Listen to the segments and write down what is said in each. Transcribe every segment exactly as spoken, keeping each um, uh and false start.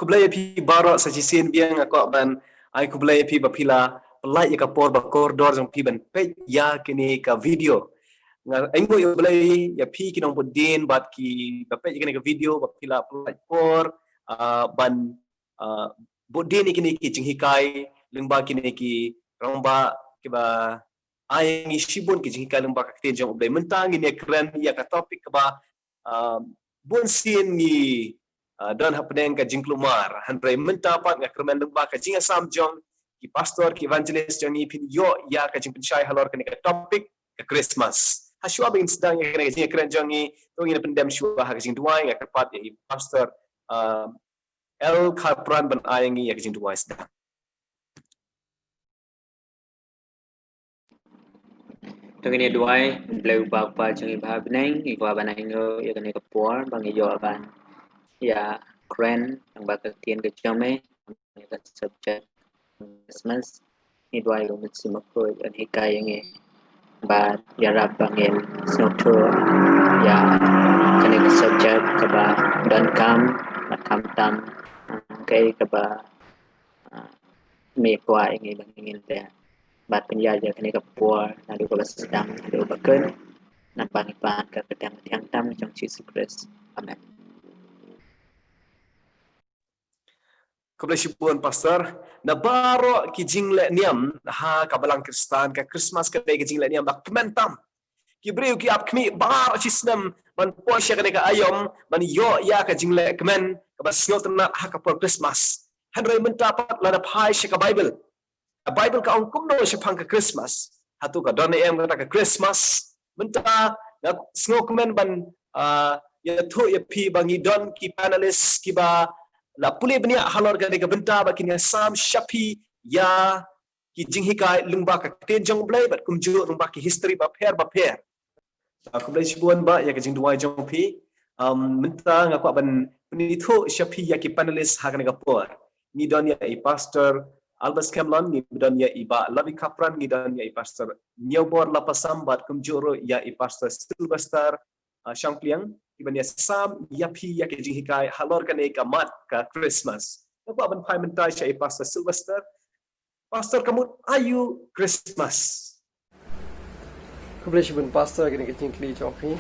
Khublei ïa phi baroh, sa shisien biang nga kwah ban ai khublei ïa phi ba phi la pynlait ïa ka por ba kordor jong phi ban peit ïa kane ka video. Nga ainguh ïa U Blei ïa phi ki nongbud dien bad kiba peit ïa kane ka video ba phi la pynlait por, ah, ban, ah, bud dien ïa kine ki jinghikai lyngba kine ki rangbah kiba ai ngi shibun ki jinghikai lyngba ka ktien jong U Blei. Mynta ngin ïa kren ïa ka topic kaba, ah, bun sien ngi, ah, don hapdeng ka jingkulmar. Hynrei mynta pat nga kyrmen lyngba ka jingïasam jong ki pastor, ki evangelist jong ngi, phin ïoh ïa ka jingpynshai halor kane ka topic, ka Christmas. Hashwa ba ngin sdang ïa kane ka jingïakren jong ngi, to ngin pyndem shuwa ha ka jingduwai. Nga kyrpad ïa i Pastor, ah, L Kharpran ban ai ngi ïa ka jingduwai sdang. To ngin ïa duwai. Blei U Kpa, U Kpa jong ngi ba ha bneng, ngi kwah ban ainguh ïa kane ka por ba ngi ïoh ban ïakren lyngba ka ktien ka jong me, ïa ka subject Christmas. Ngi duwai ïa U Mynsiem Bakhuid un hikai ïa ngi bad ïarap ba ngin sngewthuh ïa kane ka subject kaba donkam bad khamtam, ah, kaei kaba, ah, me kwah ïa ngi ba ngin leh. Bad pynïaid ïa kane ka por naduh kaba sdang haduh ba kut, namar ngi pan ka kyrteng thiang tam jong Jisu Khrist. Amen. Khublei shibun Pastor. Na baroh ki jingleh niam ha ka balang Khristan, ka Christmas ka dei ka jingleh niam ba kmen tam. Ki briew ki ap khmih baroh shi snem ban poi sha kane ka aïom ban ïoh ïa ka jingleh kmen kaba sngewtynnat ha ka por Christmas. Hynrei mynta pat lada phai sha ka Bible, ka Bible ka ong kumno shaphang ka Christmas? Hato ka don ne em kata ka Christmas? Mynta nga sngewkmen ban, ah, ïathuh ïa phi ba ngi don ki panelist kiba la pule bniah halor kane ka bynta ba kin ïasam sha phi ïa ki jinghikai lyngba ka ktien jong U Blei bad kumjuh lyngba ki history bapher bapher. Ah, khublei shibun Bah ïa ka jingduwai jong phi. Um, mynta nga kwah ban pynithuh sha phi ïa ki panelist ha kane ka por. Ngi don ïa i Pastor Albert Scanlon, ngi don ïa i Bah Lavi Khapran, ngi don ïa i Pastor Niewbor Lapasam bad kumjuh ruh ïa i Pastor Sylvester, ah, Shangpliang, kiban ïasam ïa phi ïa ki jinghikai halor kane ka mat ka Christmas. Nga kwah ban phai mynta sha i Pastor Sylvester. Pastor, ka mut aïu Christmas? Khublei shibun Pastor, kane ka jingkylli jong phi.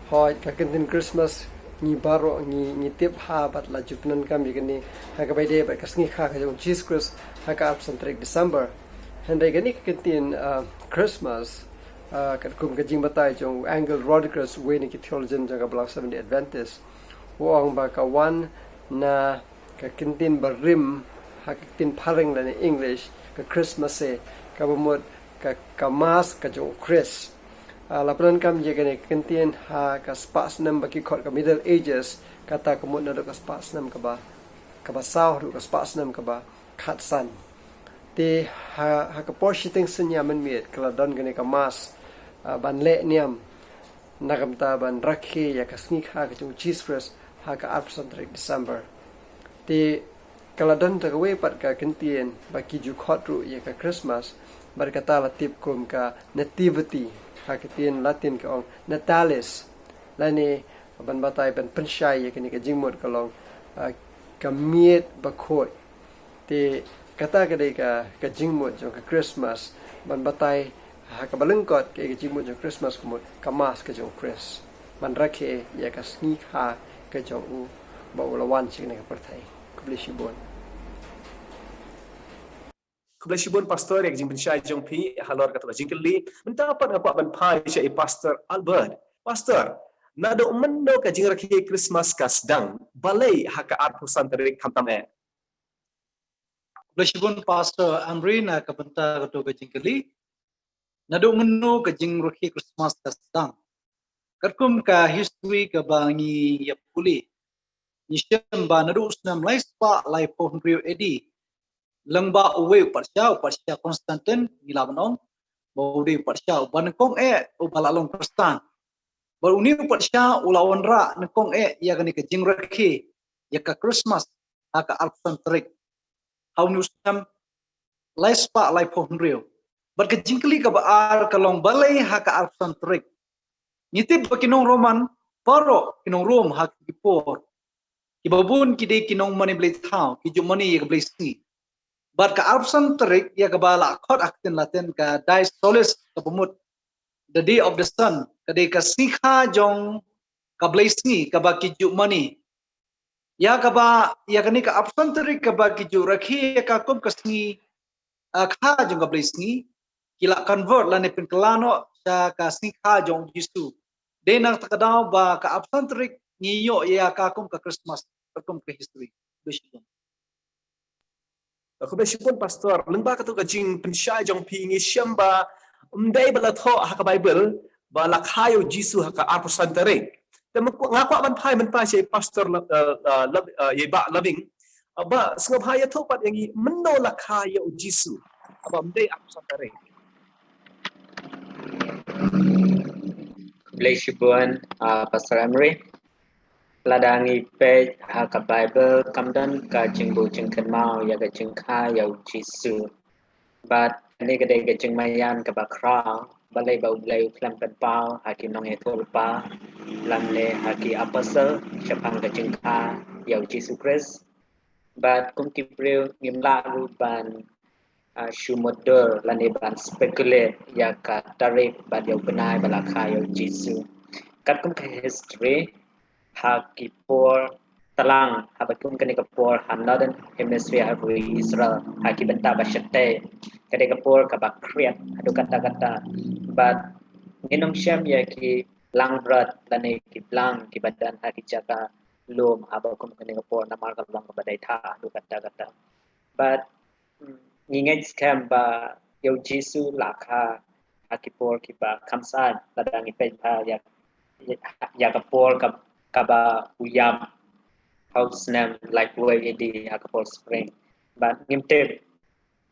Hooid, ka kyntien Christmas ngi baroh ngi, ngi tip ha bad la ju pyndonkam ïa kane ha kaba ïadei bad ka sngi kha ka jong U Jisu Khrist ha ka arphew san tarik December. Hynrei kane ka kyntien, ah, Christmas, ah, katkum ka jingbatai jong u Angel Rodriguez, uwei na ki theologian jong ka balang Seventh Day Adventist, u ong ba ka wan na ka kyntien barim ha ka ktien phareng lane English, ka Christmas, eh, kaba mut ka, ka mass ka jong U Khrist. Ah, la pyndonkam ïa kane ka kyntien ha ka spah snem ba ki khot ka Middle Ages, kata ka mut naduh ka spah snem kaba, kaba saw haduh ka spah snem kaba khatsan. Te ha, ha ka por shiteng synñia mynmiet ka la don kane ka mass, ah, ban leh niam na ka bynta ban rakhe ïa ka sngi kha ka jong U Jisu Khrist ha ka arphew san tarik December. Te ka la don ta kawei pat ka kyntien ba ki ju khot ruh ïa ka Christmas, bad kata la tip kum ka Nativity, ha ka ktien Latin ka ong Natalis, lane ban batai ban pynshai ïa kane ka jingmut ka long, ah, ka miet bakhuid. Te kata ka dei ka, ka jingmut jong ka Christmas, ban batai ha kaba lyngkot ka, ka jingmut jong Christmas ka mut ka mass ka jong U Khrist, ban rakhe ïa ka sngi kha ka jong u ba u la wan sha kane ka pyrthei. Khublei shibun. Khublei shibun Pastor ïa ka jingpynshai jong phi halor kata ka jingkylli. Mynta pat nga kwah ban phai sha i Pastor Albert. Pastor, naduh mynno ka jingrakhe Christmas ka sdang? Balei ha ka arphew san tarik khamtam eh? Khublei shibun Pastor Amri na ka bynta kato ka jingkylli. Naduh mynno ka jingrakhe Christmas ka sdang? Katkum ka history kaba ngi ïa pule, ngi shem ba naduh u snem lai spah laiphew hynriew A D, lyngba uwei u patsha, u patsha Constantine, ngi lah ban ong ba u dei u patsha uba nyngkong eh uba la long Khristan. Bad une u patsha u la wanrah nyngkong eh ïa kane ka jingrakhe ïa ka Christmas ha ka arphew san tarik ha une u snem lai spah laiphew hynriew. Bad ka jingkylli kaba ar ka long balei ha ka arphew san tarik. Ngi tip ba ki nong Roman baroh, ki nong Rom ha ki por, Kiba bun ki dei ki nongmane blei thaw, ki ju mane ïa ka blei sngi. Bad ka arphew san tarik ïa kaba la khot ha ka ktien Latin ka Dies Solis, kaba mut the day of the sun, ka dei ka sngi kha jong ka blei sngi kaba ki ju mane. Ïa kaba, ïa kane ka arphew san tarik kaba ki ju rakhe ïa ka kum ka sngi, ah, kha jong ka blei sngi, ki la convert lane pynkylla noh sha ka sngi kha jong u Jisu. Dei na kata ka daw ba ka arphew san tarik ngi ïoh ïa ka kum ka Christmas, ka kum ka history. Khublei shibun. Khublei shibun, Pastor. Lyngba katu ka jingpynshai jong phi ngi shem ba ym dei ba la thoh ha ka Bible ba la kha ïa u Jisu ha ka arphew san tarik. Te nga kwah, nga kwah ban phai mynta sha i Pastor Lo-, eh, eh, Lo-, eh, ïa i Bah Loving. Eh, Bah, sngewbha ïathuh pat ïa ngi mynno la kha ïa u Jisu. Ba ym dei arphew san tarik. Khublei shibun, ah, Pastor Emery. Lada ngi peit ha ka Bible kam don ka jingbuh jingkynmaw ïa ka jingkha ïa u Jisu. Bad kane ka dei ka jingmaïan kaba khraw, balei ba U Blei u khlem pynpaw ha ki nongïathuhlypa lane ha ki apostle shaphang ka jingkha ïa u Jisu Khrist. Bad kum ki briew ngim lah ruh ban, ah, shu mutdur lane ban speculate ïa ka tarik bad ïa u bnai ba la kha ïa u Jisu. Katkum ka history, ha ki por tlang, haba kum kane ka por ha Northern Hemisphere, ha ri Israel, ha ki bynta ba shatei, ka dei ka por kaba khriat haduh katta katta. Bad ngin ym shem ïa ki langbrot lane ki blang kiba don ha ki jaka lum haba kum kane ka por, namar ka long kaba dei tha haduh katta katta. Bad, mm, ngi ngeit skhem ba ïa u Jisu la kha ha ki por kiba kham saiñ, lada ngi peit bha ïa, ïa, ïa ka por ka, kaba u ïap ha u snem laiphew wei A D ha ka por spring. Bad ngim tip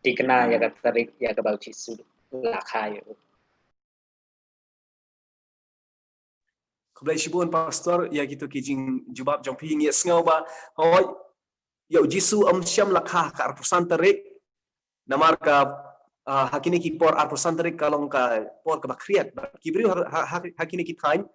thikna ïa ka tarik ïa kaba u Jisu la kha ïa u. Khublei shibun, Pastor, ïa kito ki jingjubab jong phi. Ngi sngew ba, hooid, ïa u Jisu um shym la kha ha ka arphew san tarik. Namar ka, ah, ha kine ki por arphew san tarik ka long ka por kaba khriat. Ki briew ha, ha, ha, ha kine ki thaiñ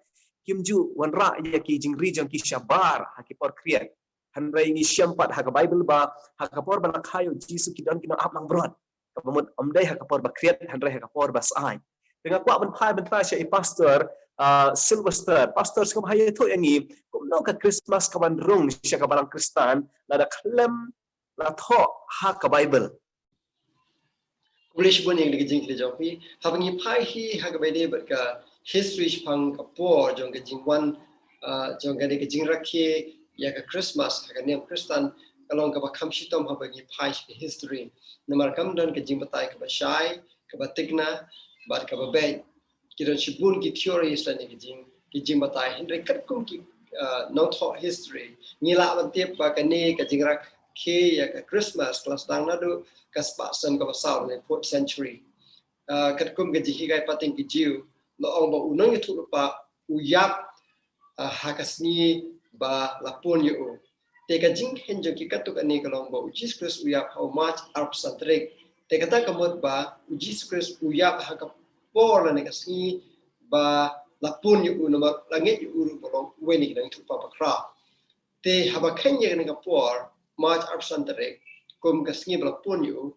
kim ju wanrah ïa ki jingri jong ki shabar ha ki por khriat. Hynrei ngi shem pat ha ka Bible ba ha ka por ba la kha ïa u Jisu ki don ki nongap langbrot. Kaba mut ym dei ha ka por ba khriat, hynrei ha ka por ba saiñ. Te nga kwah ban phai ban phai sha i Pastor, ah, Sylvester. Pastor, sngewbha ïathuh ïa ngi kumno ka Christmas ka wan rung sha ka balang Khristan lada khlem la thoh ha ka Bible. Khublei shibun ïa ka jingkylli jong phi. Haba ngi phai hi ha kaba ïadei bad ka history shaphang ka por jong ka jingwan, ah, jong kane ka jingrakhe ïa ka Christmas ha ka niam Khristan, ka long kaba kham shitom haba ngi phai sha ka history. Namar kam don ka jingbatai kaba shai, kaba thikna bad kaba beit. Ki don shibun ki theories lane ki jing, ki jingbatai, hynrei katkum ki, ah, nongthoh history, ngi lah ban tip ba kane ka jingrakhe ïa ka Christmas ka la sdang naduh ka spah snem kaba saw, lane fourth century. Ah, katkum ka jinghikai pateng ki Jiw, la ong ba u nongïathuhlypa u ïap, ah, ha ka sngi ba la pun ïa u. Te ka jingkheiñ jong ki katto katne ka long ba u Jisu Khrist u ïap ha u March arphew san tarik. Te kata ka mut ba u Jisu Khrist u ïap ha ka por lane ka sngi ba la pun ïa u, namar la ngeit ïa u ruh ba long uwei na ki nongïathuhlypa bakhraw. Te haba kheiñ ïa kane ka por, March arphew san tarik, kum ka sngi ba la pun ïa u,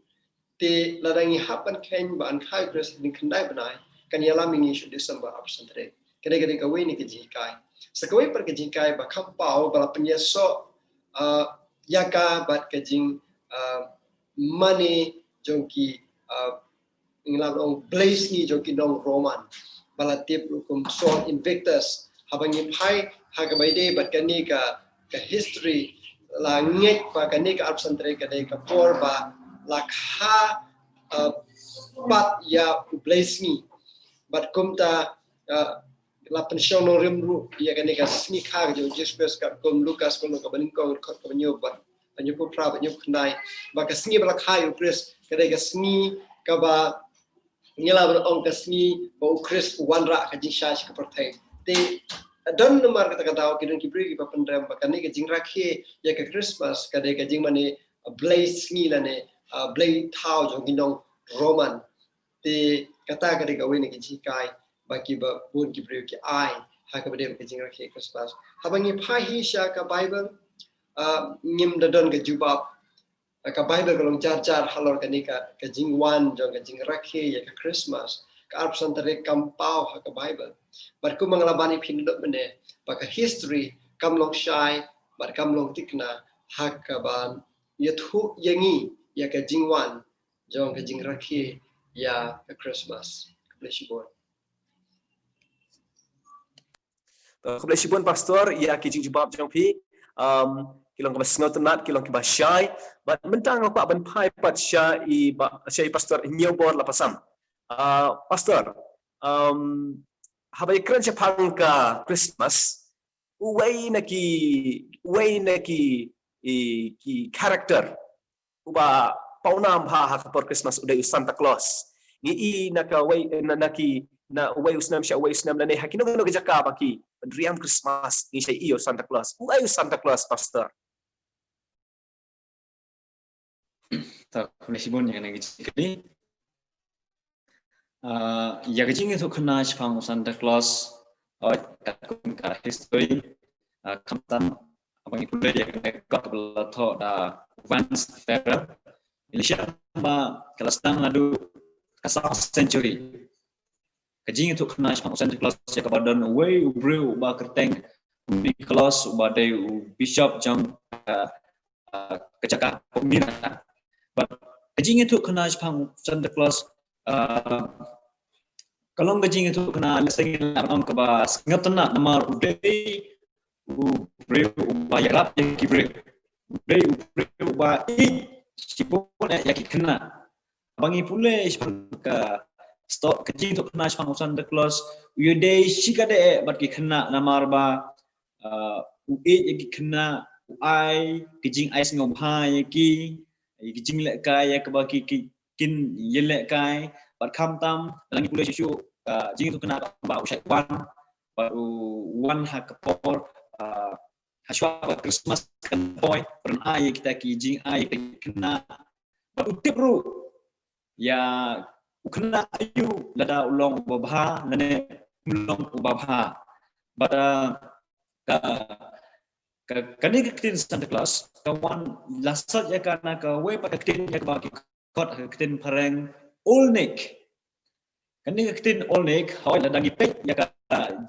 te lada ngi hap ban kheiñ ba yn kha ïa u Khrist hadien khyndai bnai, kan ïalam ïa ngi sha u December arphew san tarik. Kane ka dei kawei na ki jinghikai. Sa kawei pat ka jinghikai ba kham paw ba la pynïasoh, ah, ïa ka bad ka jing, ah, mane jong ki, ah, ngi lah ban ong blei sngi jong ki nong Roman, ba la tip ruh kum Sol Invictus. Haba ngi phai ha kaba ïadei bad kane ka, ka history, la ngeit ba kane ka arphew san tarik ka dei ka por ba la kha, ah, pat ïa u blei sngi. Bad kumta, ah, la pynshong nongrim ruh ïa kane ka sngi kha ka jong u Jisu Khrist, katkum Lukas, kum kaba nyngkong, dkhot kaba hynñiew bad hynñiewphew phra bad hynñiewphew khyndai, ba ka sngi ba la kha ïa u Khrist ka dei ka sngi kaba ngi lah ban ong ka sngi ba u Khrist u wanrah ka jingshai sha ka pyrthei. Te don namar kata ka daw ki don ki briew kiba pynrem ba kane ka jingrakhe ïa ka Christmas ka dei ka jingmane blei sngi lane, ah, blei thaw jong ki nong Roman. Te kata ka dei kawei na ki jinghikai ba kiba bun ki briew ki ai ha kaba ïadei bad ka jingrakhe Christmas. Haba ngi phai hi sha ka Bible, uh, ngim da don ka jubab. Ka Bible ka long jar jar halor kane ka, ka jingwan jong ka jingrakhe ïa ka Christmas. Ka arphew san tarik kam paw ha ka Bible. Bad kumba nga la ban ïa phi naduh mynne, ba ka history kam long shai bad kam long thikna ha kaban ïathuh ïa ngi ïa ka jingwan jong ka jingrakhe ïa ka Christmas. Khublei shibun. Khublei shibun Pastor ïa ki jingjubab jong phi. Um, ki long kiba sngewtynnat, ki long kiba shai. Bad mynta nga kwah ban phai pat sha i ba, sha i Pastor Hynñiewbor Lapasam. Uh, Pastor, um, haba ïakren shaphang ka Christmas, uwei na ki, uwei na ki, i, ki character uba pawnam bha ha ka por Christmas u dei u Santa Claus. Ngi i na kawei na, na ki, na uwei u snem sha uwei u snem lane ha kino kino ki jaka ba ki pynriam Christmas ngi sa i u Santa Claus. Uei u Santa Claus, Pastor? Ta khublei shibun ïa kane ka jingkylli. Ah, ïa ka jingïathuhkhana shaphang u Santa Claus, hooid, katkum ka history, ah, khamtam, haba ngi pule ïa kane ka kot kaba la thoh da Vance Ferrell, ngi la shem ba ka la sdang naduh ka sawth century. Ka jingïathuhkhana shaphang u Santa Claus ïa kaba don uwei u briew uba kyrteng u Nicholas uba dei u bishop jong ka, ah, ka jaka Palmyra. Bad ka jingïathuhkhana shaphang u Santa Claus, ah, ka long ka jingïathuhkhana lehse ngin lah ban ong kaba sngewtynnat namar u dei u briew uba ïarap ïa ki briew. U dei u briew uba ïeit shibun eh ïa ki khynnah. Haba ngi pule shaphang ka stoh ka jingïathuhkhana shaphang u Santa Claus, u ïadei shikatdei eh bad ki khynnah namar ba, ah, u ïeit ïa ki khynnah, u ai ki jingai sngewbha ïa ki, ïa ki jinglehkai ïa kaba ki, ki kin ïalehkai, bad khamtam lada ngi pule shuh shuh ka jingïathuhkhana ba u shait wan, bad u wan ha ka por, ah, hashwa ba Christmas kan poi, ban ai ïa kita ki jingai ïa ki khynnah. Bad u tip ruh ïa u khynnah aïu lada u long uba bha lane um long uba bha. Bad, ah, ka, ka, kane ka ktien Santa Claus ka wan la sot ïa ka na kawei pat ka ktien ïa kaba ki khot ha ka ktien phareng Old Nick. Kane ka ktien Old Nick, hooid, lada ngi peit ïa ka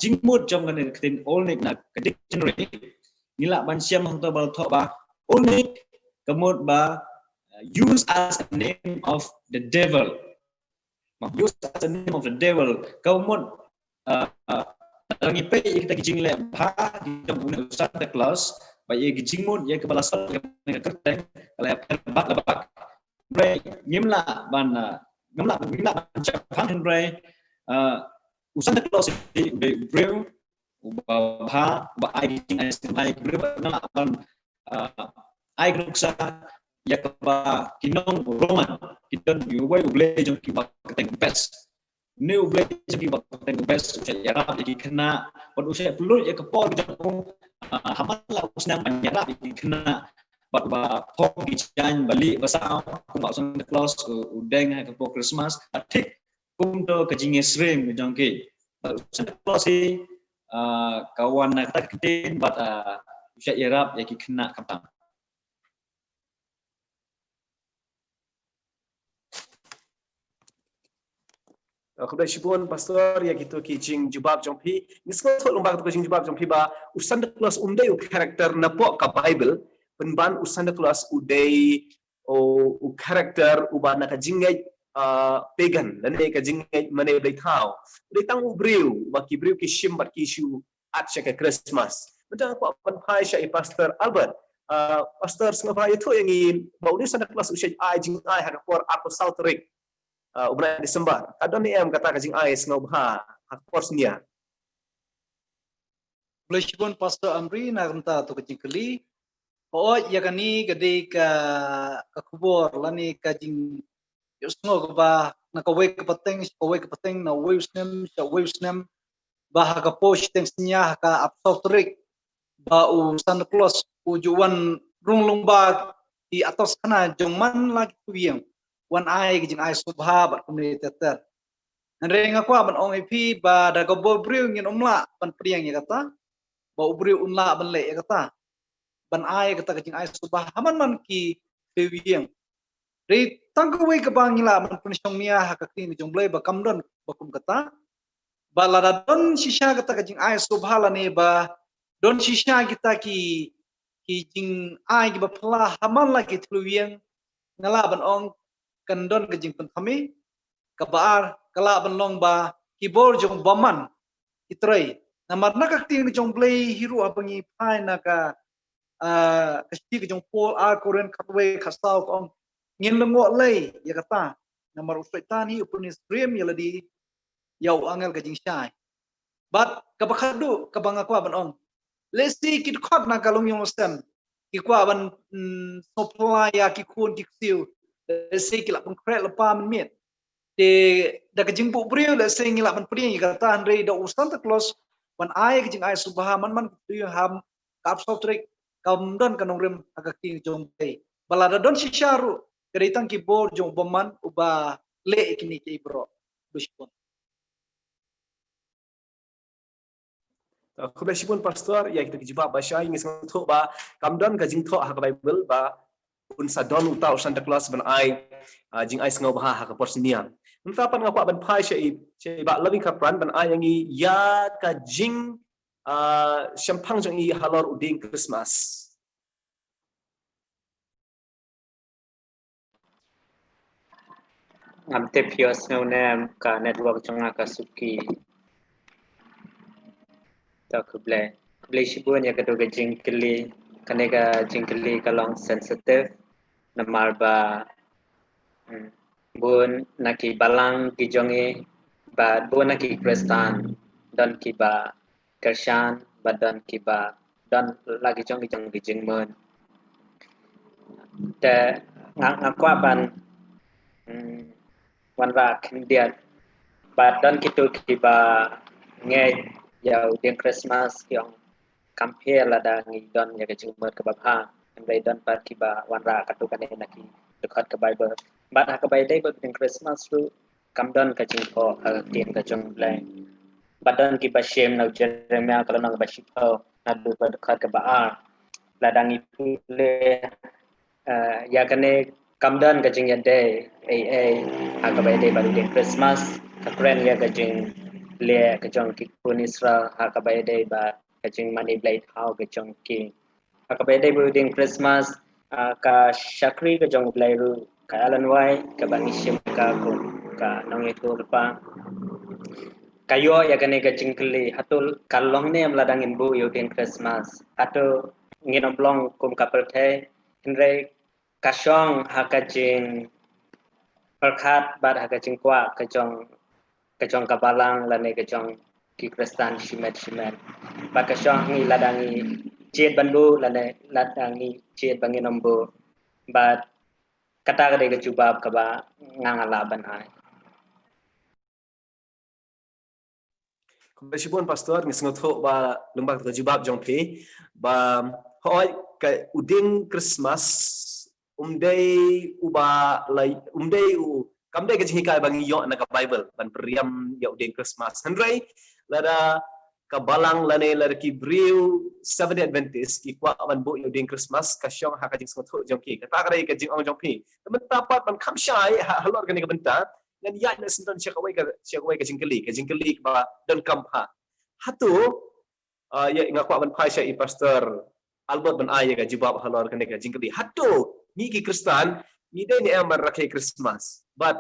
jingmut jong kane ka ktien Old Nick na ka dictionary, ngi lah ban shem hangto ba la thoh ba Old Nick ka mut ba, uh, used as a name of the devil. Ba used as a name of the devil. Ka mut, uh, uh, lada ngi peit ïa kita ki jingleh bha ki jong une u Santa Claus, ba ïa ki jingmut ïa kaba la sot ïa ka kyrteng ka la ïapher bad la bak. Hynrei ngim lah ban, uh, ngim lah, ngim lah ban shaphang hynrei, uh, u Santa Claus hi u dei u briew uba bha, uba ai ki jingai sngewbha ïa ki briew, bad nga lah ban, uh, ai ka nuksa ïa kaba ki nong Roman ki don ïa uwei u blei jong ki uba kyrteng Bes. Une u blei jong ki uba kyrteng Bes u shait ïarap ïa ki khynnah bad u shait pynlut ïa ka por jong u, ah, ha man la u snem ban ïarap ïa ki khynnah bad ba phong ki jaiñ ba lieh ba saw, kumba u Santa Claus u, u deng ha ka por Christmas, bad thik kumto ka jingïasyriem ka jong ki. Bad u Santa Claus hi, ah, ka wan na kata ka ktien bad, ah, u shait ïarap ïa ki khynnah khamtam. Ah, khublei shibun Pastor ïa kito ki jingjubab jong phi. Ngi sngewthuh lyngba kito ki jingjubab jong phi ba u Santa Claus um dei u character napoh ka Bible, pynban u Santa Claus u dei u, u character uba na ka jingngeit, ah, pagan lane ka jingngeit mane blei thaw. U dei tang u briew uba ki briew ki shim bad ki shu at sha ka Christmas. Mynta nga kwah ban phai sha i Pastor Albert. Ah, Pastor, sngewbha ïathuh ïa ngi ba une u Santa Claus u shait ai jingai ha ka por arphew saw tarik, ah, u bnai December. Ka don ne em kata ka jingai sngewbha ha ka por synñia? Khublei shibun Pastor Amri na ka bynta to ka jingkylli. Hooid, ïa kane ka dei ka, ka khubor lane ka jingïohsngew kaba na kawei ka pateng sha kawei ka pateng, na uwei u snem sha uwei u snem, ba ha ka por shiteng synñia ha ka arphew saw tarik ba u Santa Claus u ju wan rung lyngba ki atoskhana jong man la ki tnat ïing, wan ai ki jingai sngewbha bad kumne ter ter. Hynrei nga kwah ban ong ïa phi ba da ka bor briew ngin ym lah ban pdiang ïa kata, ba u briew un lah ban leh ïa kata. ban ai kata ka jingai sngewbha ha man man ki thliew ïing. Dei tang kawei kaba ngi lah ban pynshong nia ha ka ktien ka jong U Blei ba kam don ba kum kata. Ba lada don shisha kata ka jingai sngewbha lane ba don shisha kita ki ki jingai kiba phylla ha man la ki thliew ïing, nga lah ban ong kan don ka jingpynthame. Kaba ar, ka lah ban long ba ki bor jong u bymman ki trei. Namar na ka ktien ka jong U Blei hi ruh haba ngi phai na ka, ah, ka shithi ka jong Paul, ar Korinth khatwei khatsaw, ka ong, ngin lyngngoh lei ïa kata. Namar u Soitan hi u pyni stream ïa lade ïa u angel ka jingshai. Bad kaba khadduh kaba nga kwah ban ong, lehse ki dkhot na ka longïing longsem ki kwah ban, mm, sngewphylla ïa ki khun ki ksiew, lehse ki lah pynkhreh lypa mynmiet. Te da ka jingbuh briew lehse ngi lah ban pdiang ïa kata, hynrei da u Santa Claus ban ai ka jingai sngewbha man man ki thliew ïing ha ka arphew saw tarik, kam don ka nongrim ha ka ktien jong U Blei. Ba lada don shisha ruh, ka dei tang ki bor jong u bymman uba leh ïa kine kiei baroh. Khublei shibun. Khublei shibun Pastor ïa kita ki jubab ba shai. Ngi sngewthuh ba kam don ka jingthoh ha ka Baibl ba un sa don uta u Santa Claus ban ai, ah, jingai sngewbha ha ka por synñia. Mynta pat nga kwah ban phai sha i, sha i Bah Loving Khapran ban ai ïa ngi ïa ka jing, ah, shemphang jong i halor u dieng Christmas. Ngam tip ïohsngew ne em, ka network jong nga ka suki. To khublei. Khublei shibun ïa katu ka jingkylli, kane ka jingkylli ka long sensitive. Namar ba, hmm, bun na ki balang ki jong i, bad bun na ki Khristan, don kiba kyrshan, bad don kiba don la ki jong ki jong ki jingmut. Te nga, nga kwah ban, mm, wanrah khyndiat. Bad don kito kiba ngeit ïa u dieng Christmas ki ong kam pher lada ngi don ïa ka jingmut kaba bha. Hynrei don pat kiba wanrah katto katne na ki dkhot ka Baibl. Bad ha kaba ïadei bad u dieng Christmas ruh kam don ka jingthoh ha ka ktien ka jong U Blei. Bad don kiba shim na u Jeremiah ka lynnong ba shiphew, naduh ka dkhot kaba ar. Lada ngi pule, eh, ïa kane kam don ka jingïadei ei ei ha kaba ïadei bad u dieng Christmas, ka kren ïa ka jingleh ka jong ki khun Israel ha kaba ïadei bad ka jingmane blei thaw ka jong ki. Ha kaba ïadei bad u dieng Christmas, ah, ka shakri ka jong U Blei ruh, ka Ellen White, kaba ngi shim ka kum ka nongïathuhlypa, ka ïoh ïa kane ka jingkylli, hato ka long ne em lada ngin buh ïa u dieng Christmas? Hato ngin ym long kum ka pyrthei? Hynrei ka shong ha ka jingpyrkhat bad ha ka jingkwah ka jong, ka jong ka balang lane ka jong ki Khristan shimet shimet. Bad ka shong ha ngi lada ngi jied ban buh lane lada ngi jied ba ngin ym buh. Bad kata ka dei ka jubab kaba nga, nga lah ban ai. Khublei shibun Pastor, ngi sngewthuh ba lyngba ka jubab jong phi ba hooid ka u dieng Christmas um dei uba la, um dei u, kam dei ka jinghikai ba ngi ïoh na ka Baibl ban pyrshang ïa u dieng Christmas. Hynrei lada ka balang lane lada ki briew Seventh Day Adventist ki kwah ban buh ïa u dieng Christmas, ka shong ha ka jingsngewthuh jong ki. Kata ka dei ka jingong jong phi. Te mynta pat ban kham shai ha, halor kane ka bynta, ngan ïaid noh shen sha kawei ka, sha kawei ka jingkylli, ka jingkylli kaba donkam bha. Hato, ah, ïa nga kwah ban phai sha i Pastor Albert ban ai ïa ka jubab halor kane ka jingkylli. Hato ngi ki Khristan ngi dei ne em ban rakhe Christmas? Bad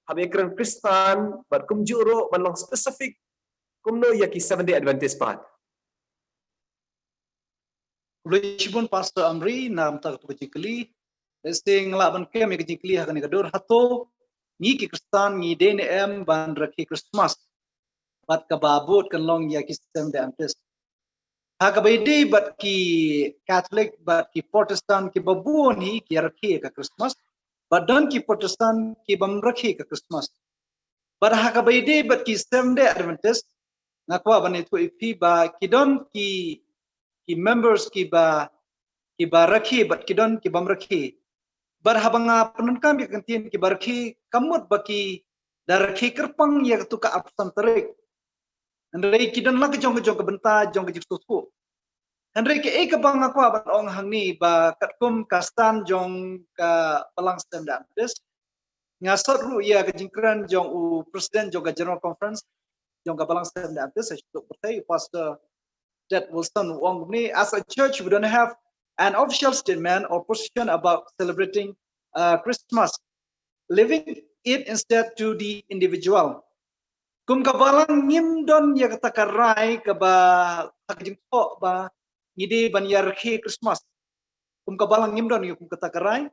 haba ïakren Khristan bad kumjuh ruh ban long specific, kumno ïa ki Seventh Day Adventist pat? Khublei shibun Pastor Amri na ka bynta katu ka jingkylli. Lehse nga lah ban kem ïa ka jingkylli ha kane ka dur, hato ngi ki Khristan ngi dei ne em ban rakhe Christmas? Bad kaba bud kan long ïa ki Seventh Day Adventist. Ha kaba ïadei bad ki Catholic bad ki Protestant kiba bun hi ki rakhe ka Christmas. Bad don ki Protestant ki bym rakhe ka Christmas. Bad ha kaba ïadei bad ki Seventh Day Adventist, nga kwah ban ïathuh ïa phi ba ki don ki, ki members kiba, kiba rakhe bad ki don ki bym rakhe. Bad haba nga pyndonkam ïa ka ktien kiba rakhe, ka mut ba ki da rakhe kyrpang ïa katu ka arphew san tarik. Hynrei ki don la ka jong ka jong ka bynta jong ka jingsngewthuh. Hynrei kaei kaba nga kwah ban ong hangne ba katkum ka stand jong ka Balang Seventh Day Adventist, nga sot ruh ïa ka jingkren jong u president jong ka General Conference jong ka Balang Seventh Day Adventist ha shi pyrthei, Pastor Ted Wilson, u ong kumne: "As a church, we don't have an official statement or position about celebrating uh, Christmas, leaving it instead to the individual." Kum ka Balang ngim don ïa kata ka rai kaba ha ka jingthoh ba ngi dei ban ïa rakhe Christmas. Kum ka Balang ngim don ïa kum kata ka rai.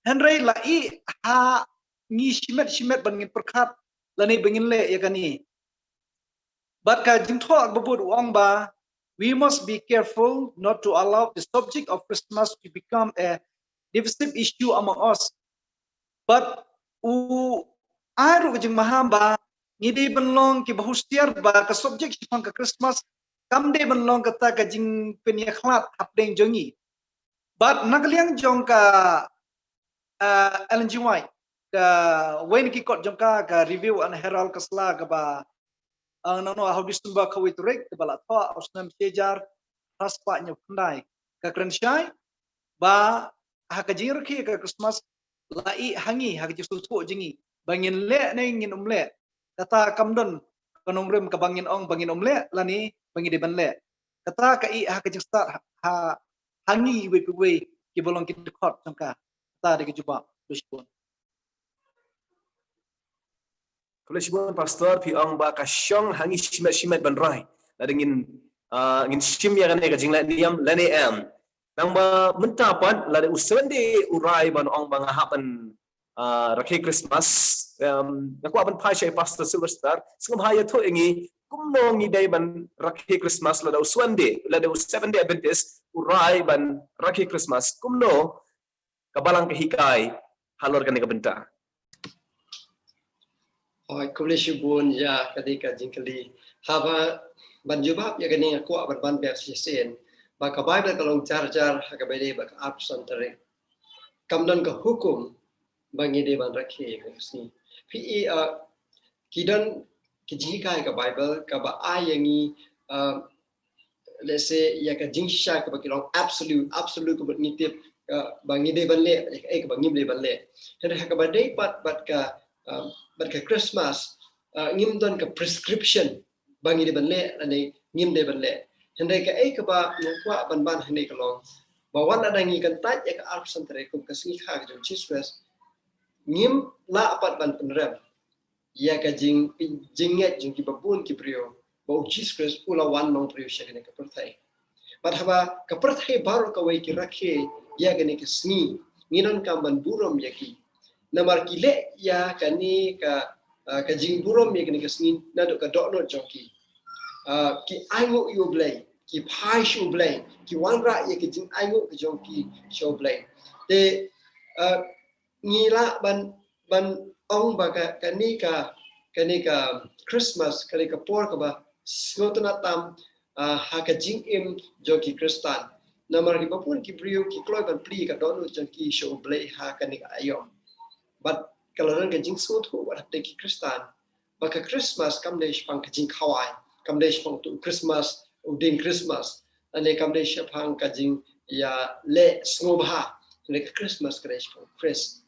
Hynrei la ïoh ha ngi shimet shimet ban ngin pyrkhat lane ban ngin leh ïa kane. Bad ka jingthoh ba bud u ong ba, "We must be careful not to allow the subject of Christmas to become a divisive issue among us." Bad u ai ruh ka jingmaham ba ngi dei ban long kiba husiar ba ka subject shaphang ka Christmas kam dei ban long kata ka jingpynïakhlad hapdeng jong ngi. Bad na ka liang jong ka uh, Ellen G. White, ka wei na ki kot jong ka, ka Review and Herald, ka sla kaba uh, nangno ha u December kawei tarik kaba la thoh ha u snem shi hajar phra spah hynñiew khyndai, ka kren shai ba ha ka jingrakhe ka Christmas la ïoh ha ngi ha ka jingsngewthuh jong ngi ba ngin leh ne ngin ym leh. Kata kam don ka nongrim kaba ngin ong ba ngin ym leh lane ba ngi dei ban leh. Kata ka ïoh ha ka jingstad ha, ha, ha ngi iwei pa iwei kiba long ki dkhot jong ka. Kata dei ka jubab. Khublei shibun. Khublei shibun Pastor, phi ong ba ka shong ha ngi shimet shimet ban rai lada ngin, ah, ngin shim ïa kane ka jingleh niam lane em. Nangba mynta pat lada u Seventh Day u rai ban ong ba nga hap ban, ah, rakhe Christmas, em, nga kwah ban phai sha i Pastor Sylvester, sngewbha ïathuh ïa ngi kumno ngi dei ban rakhe Christmas lada u Seventh Day, lada u Seventh Day Adventist u rai ban rakhe Christmas, kumno ka Balang ka hikai halor kane ka bynta. Hooid, khublei shibun ïa kane ka jingkylli. Haba ban jubab ïa kane nga kwah ban ban biang shisien ba ka Baibl ka long jar jar ha kaba ïadei bad ka arphew san tarik. Kam don ka hukum ba ngi dei ban rakhe ïa ka sngi. Phi i, uh, ki don ki jinghikai ka Baibl kaba ai ïa ngi, uh, let's say, ïa ka jingshisha kaba ki long absolute, absolute kaba ngi tip, uh, ba ngi dei ban leh, ïa kaei kaba ngim dei ban leh. Hynrei ha kaba dei pat bad ka, uh, bad ka Christmas, uh, ngim don ka prescription ba ngi dei ban leh lane ngim dei ban leh. Hynrei kaei kaba nga kwah ban ban hangne ka long ba wat lada ngi kyntait ïa ka arphew san tarik kum ka sngi kha ka jong Jisu Khrist, ngim lah pat ban pynrem ïa ka jing, jingngeit jong kiba bun ki briew ba u Jisu Khrist u la wan long briew sha kane ka pyrthei. Bad haba ka pyrthei baroh kawei ki rakhe ïa kane ka sngi, ngi donkam ban burom ïa ki. Namar ki leh ïa kane ka, ah, ka jingburom ïa kane ka sngi naduh ka dohnud jong ki. Ah, ki ainguh ïa U Blei, ki phai sha U Blei, ki wanrah ïa ka jingainguh ka jong ki sha U Blei. Te, ah, ngi lah ban, ban ong ba ka, kane ka, kane ka Christmas, kane ka por kaba sngewtynnat tam, ah, ha ka jingim jong ki Khristan. Namar kiba bun ki briew ki kloi ban plie ka dohnud jong ki sha U Blei ha kane ka aïom. Bad ka la don ka jingsngewthuh wat hapdeng ki Khristan ba ka Christmas kam dei shaphang ka jingkhawai, kam dei shaphang utu u Christmas, u dieng Christmas, lane kam dei shaphang ka jingïaleh sngewbha, lane ka Christmas ka dei shaphang Khrist.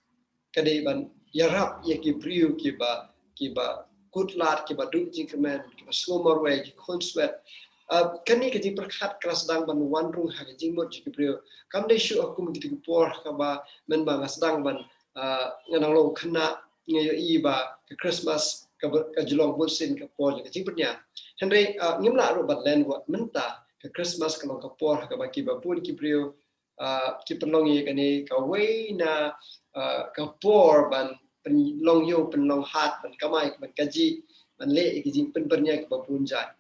Ka dei ban ïarap ïa ki briew kiba, kiba kut lad, kiba duh jingkyrmen, kiba sngew marwei, ki khun swet. Ah, kane ka jingpyrkhat ka la sdang ban wan rung ha ka jingmut jong ki briew. Kam dei shuh ha kum kito ki por kaba mynba nga sdang ban, ah, nga nang long khynnah, nga ïohi ba ka Christmas ka ber-, ka ju long bunsien ka por jong ka jingpynïar. Hynrei, ah, ngim lah ruh ban len wat mynta ka Christmas ka long ka por ha kaba kiba bun ki briew, ah, ki pynlong ïa kane kawei na, ah, ka por ban pynlong ïew pynlong hat, ban kamai, ban kajih, ban leh ïa ki jingpynbyrngia kiba bun jait.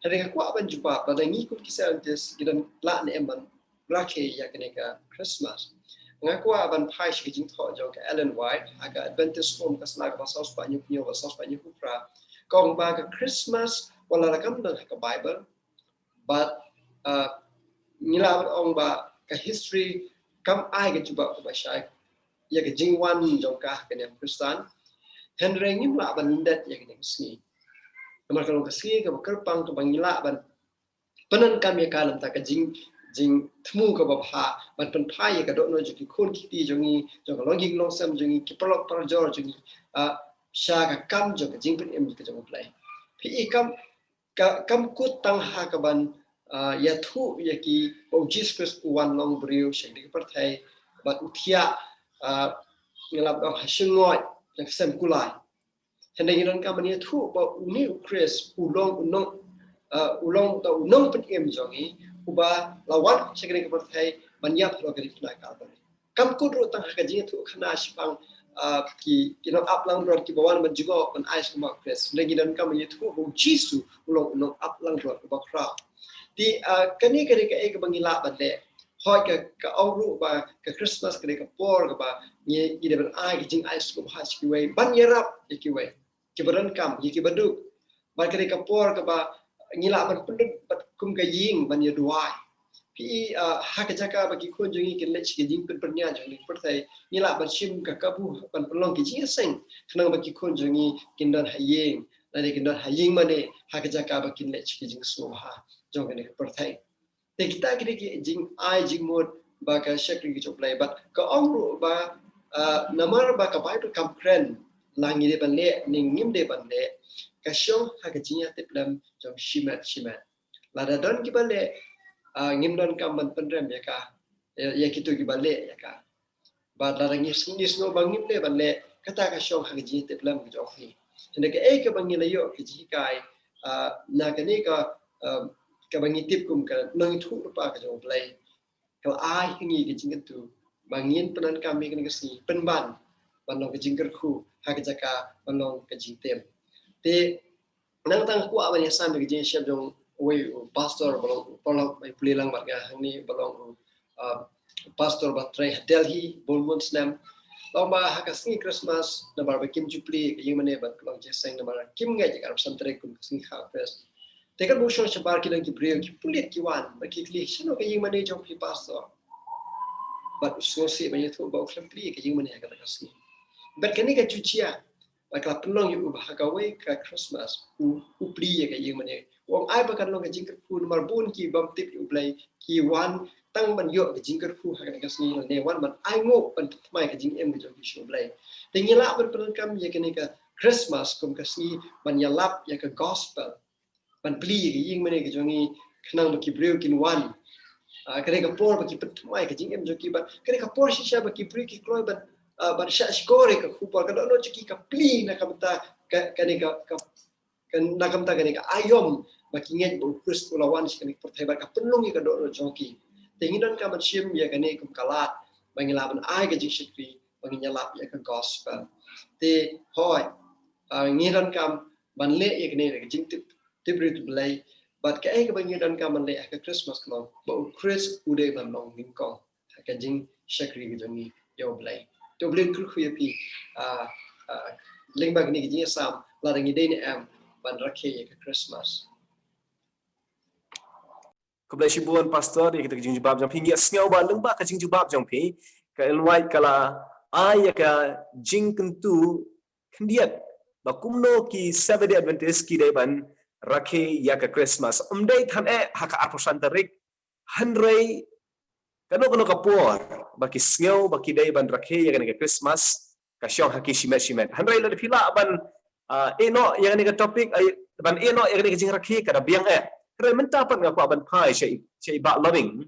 Hynrei nga kwah ban jubab lada ngi kum ki Seventh Day Adventist ngi don lah ne em ban rakhe ïa kane ka Christmas. Nga kwah ban phai sha ka jingthoh jong ka Ellen White ha ka Adventist Home, ka sla kaba saw spah hynñiew phew hynñiew bad saw spah hynñiew phew phra. Ka ong ba ka Christmas wat la kam don ha ka Bible, bad, uh, ngi lah ban ong ba ka history kam ai ka jubab kaba shai ïa ka jingwan jong ka ha ka niam Khristan. Hynrei ngim lah ban lyndet ïa kane ka sngi. Namar ka long ka sngi kaba kyrpang kaba ngi lah ban pyndonkam ïa ka na ka bynta ka jing, jingthmu kaba bha ban pynphai ïa ka dohnud jong ki khun ki kti jong ngi, jong ka longïing longsem jong ngi, ki paralok parajor jong ngi, ah, sha ka kam jong ka jingpynim ka jong U Blei. Phi i kam, ka, kam kut tang ha kaban, ah, ïathuh ïa ki ba U Jisu Khrist u wan long briew sha kane ka pyrthei, bad u thiah, ah, ngi lah ban ong ha shyngoid jong ka sem kulai. Hynrei ngi donkam ban ïathuh ba une U Khrist u long u nong, ah, u long uta u nongpynim jong ngi, uba la wan sha kane ka pyrthei ban ïap halor ka ri Kalbari. Kam kut ruh tang ha ka jingïathuh khana shaphang, ah, ki, ki nongap langbrot kiba wan ban jngoh ban ai sngewbha U Khrist. Hynrei ngi donkam ban ïathuh ba U Jisu u long u nongap langbrot uba khraw. Te, ah, kane ka dei kaei kaba ngi lah ban leh. Hooid ka, ka ong ruh ba ka Christmas ka dei ka por kaba ngi, ngi dei ban ai ka jingai sngewbha sha kiwei, ban ïarap ïa kiwei kiba donkam, ïa kiba duk. Bad ka dei ka por kaba ngi lah ban pynlut bad kum ka ïing ban ïaduwai. Phi i, ah, ha ka jaka ba ki khun jong ngi kin leit sha ka jingpynbyrngia jong kane ka pyrthei, ngi lah ban shim ka kabu ban pynlong ki jingïaseng khnang ba ki khun jong ngi kin don ha ïing, lane kin don ha ïing mane ha ka jaka ba kin leit sha ka jingsngewbha jong kane ka pyrthei. Te kita ki dei ki jingai jingmut ba ka shakri ka jong U Blei, bad ka ong ruh ba, ah, namar ba ka Baibl kam kren la ngi dei ban leh ne ngim dei ban leh, ka shong ha ka jingïatiplem jong shimet shimet. Lada don kiba leh, ah, ngim donkam ban pynrem ïa ka, ïa, ïa kito kiba leh ïa ka. Bad lada ngi sngewbha ngim dei ban leh, kata ka shong ha ka jingïatiplem ka jong phi. Hynrei kaei kaba ngi la ïoh ka jinghikai, ah, na kane ka, ah, kaba ngi tip kum ka nongïathuhlypa ka jong U Blei, ka la ai ha ngi ka jingkyntu ba ngin pyndonkam ïa kane ka sngi pynban ban long ka jingkyrkhu ha ka jaka ban long ka jingtim. Te nangta nga kwah ban ïasam ïa ka jingïashem jong uwei u pastor ba long u paralok ba pule lang bad nga hangne, ba long u, ah, pastor ba trei ha Delhi bun bun snem. Long ba ha ka sngi Christmas, namar ba kim ju plie ka ïing mane bad ka long jingïaseng, namar kim ngeit ïa ka arphew san tarik kum ka sngi kha Khrist. Te katba u shong shabar ki long ki briew, ki pulit ki wan bad ki kylli, shano ka ïing mane jong phi pastor? Bad u sngewsih ban ïathuh ba u khlem plie ka ïing mane ha kata ka sngi. Bad kane ka ju jia ba ka la pynlong ïa u ba ha kawei ka Christmas u, u plie ïa ka ïing mane. U ong ai ba kan long ka jingkyrkhu namar bun ki bym tip ïa U Blei ki wan tang ban ïoh ka jingkyrkhu ha kane ka sngi, lane wan ban ainguh ban pynthymmai ka jingim ka jong ki sha U Blei. Te ngi lah ban pyndonkam ïa kane ka Christmas kum ka sngi ban ïalap ïa ka gospel, ban plie ïa ka ïing mane ka jong ngi khnang ba ki briew kin wan. Ah, ka dei ka por ba ki pynthymmai ka jingim jong ki, bad ka dei ka por shisha ba ki briew ki kloi ban, ah, ban shah shkor ïa ka khubor, ka dohnud jong ki ka plie na ka bynta ka, kane ka, ka, ka, na ka bynta kane ka aïom ba ki ngeit ba U Khrist u la wan sha kane ka pyrthei bad ka pynlong ïa ka dohnud jong ki. Te ngi donkam ban shim ïa kane kum ka lad ba ngi lah ban ai ka jingshakri, ba ngin ïalap ïa ka gospel. Te hooid, ah, ngi donkam ban leh ïa kane da ka jingtip, tip rit U Blei, bad kaei kaba ngi donkam ban leh ha ka Christmas ka long ba U Khrist u dei ban long nyngkong ha ka jingshakri ka jong ngi ïa U Blei. Te U Blei un kyrkhu ïa phi, ah, ah, lyngba kane ka jingïasam, lada ngi dei ne em ban rakhe ïa ka Christmas. Khublei shibun pastor ïa kita ki jingjubab jong phi. Ngi sngew ba lyngba ka jingjubab jong phi, ka invite ka la ai ïa ka jingkyntu khyndiat ba kumno ki Seventh Day Adventist ki dei ban rakhe ïa ka Christmas. Ym dei than eh ha ka arphew san tarik, hynrei kano kano ka por ba ki sngew ba ki dei ban rakhe ïa kane ka Christmas, ka shong ha ki shimet shimet. Hynrei lada phi lah ban, ah, ïehnoh ïa kane ka topic, ah, ban ïehnoh ïa kane ka jingrakhe, ka da biang eh. Hynrei mynta pat nga kwah ban phai sha i, sha i Bah Loving.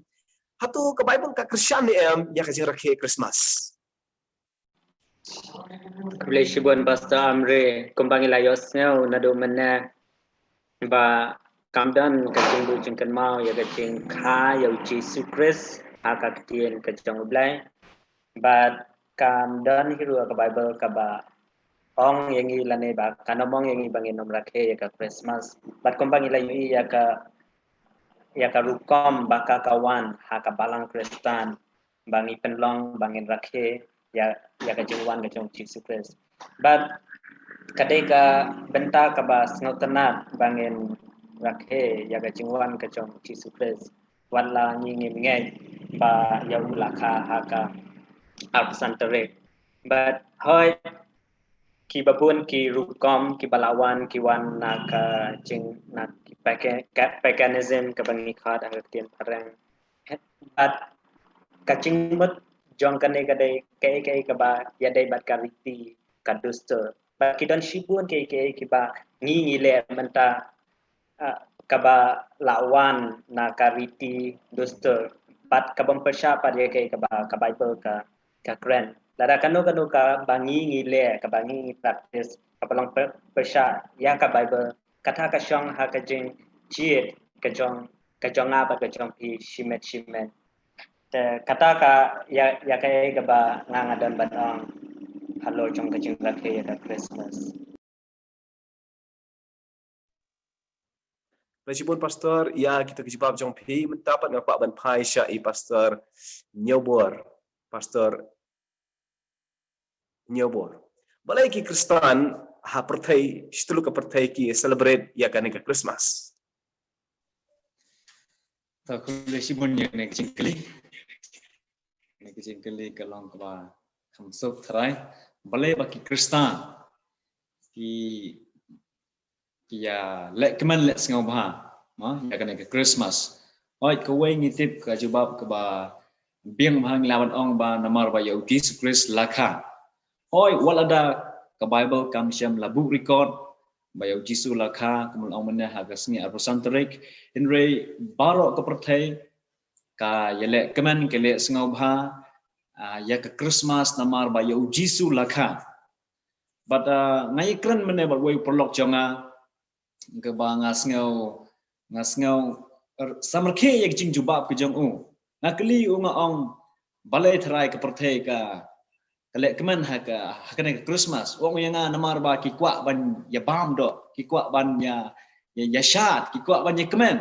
Hato ka Baibl ka kyrshan ne em ïa ka jingrakhe Christmas? Khublei shibun Pastor Amri, kumba ngi la ïohsngew naduh mynne ba kam don ka jingduh jingkynmaw ïa ka jingkha ïa U Jisu Khrist ha ka ktien ka jong U Blei. Bad kam don hi ruh ka Baibl kaba ong ïa ngi lane ba kan ym ong ïa ngi ba ngin ym rakhe ïa ka Christmas. Bad kumba ngi la ïohi ïa ka, ïa ka rukom ba ka ka wan ha ka balang Khristan, ba ngi pynlong ba ngin rakhe ïa, ïa ka jingwan ka jong U Jisu Khrist. Bad ka dei ka bynta kaba sngewtynnat ba ngin rakhe ïa ka jingwan ka jong U Jisu Khrist, wat la ngi ngim ngeit ba ïa u la kha ha ka arphew san tarik. Bad hooid, kiba bun ki rukom kiba la wan, ki wan na ka jing, na ki paka-, ka-, paganism kaba ngi khot ha ka ktien phareng. Bad ka jingmut jong kane ka dei kaei kaei kaba ïadei bad ka riti, ka dustur. Bad ki don shibun kaei kaei kiba ngi ngi leh mynta, ah, kaba la wan na ka riti dustur. Bad kaba ym pyrshah pat ïa kaei kaba ka Baibl ka, ka kren. Lada kano kano kaba ngi ngi leh, kaba ngi ngi practice, kaba long pyr-, pyrshah ïa ka Baibl, kata ka shong ha ka jingjied ka jong, ka jong nga bad ka jong phi shimet shimet. Te kata ka ïa, ïa kaei kaba nga nga don ban ong halor jong ka jingrakhe ïa ka Christmas. Khublei shibun Pastor, ïa kita ki jubab jong phi. Mynta pat nga kwah ban phai sha i Pastor Nyobor. Pastor Nyobor. Balei ki Khristan ha pyrthei, shi tylli ka pyrthei ki celebrate ïa kane ka Christmas? Ta khublei shibun ïa kane ka jingkylli. Kane ka jingkylli ka long kaba kham suk tharai. Balei ba ki Khristan ki ki ïa leh kmen leh sngewbha, ma, ïa kane ka Christmas. Hooid, kawei ngi tip ka jubab kaba biang bha, ngi lah ban ong ba namar ba ïa u Jisu Khrist la kha. Hooid, wat lada ka Baibl kam shym la buh record ba ïa u Jisu la kha, kumba la ong mynne ha ka sngi arphew san tarik. Hynrei baroh ka pyrthei ka ïa leh kmen, ka leh sngewbha, ah, ïa ka Christmas namar ba ïa u Jisu la kha. Bad, ah, nga ïakren mynne bad wei u paralok jong nga, kaba nga sngew, nga sngew, er, samrkhie ïa ka jingjubab ka jong u. Nga kylli u, nga ong, balei tharai ka pyrthei ka, ka leh kmen ha ka, ha kane ka Christmas. U ong ïa nga namar ba ki kwah ban ïa bam doh, ki kwah ban ïa, ïa, ïa shad, ki kwah ban ïa kmen.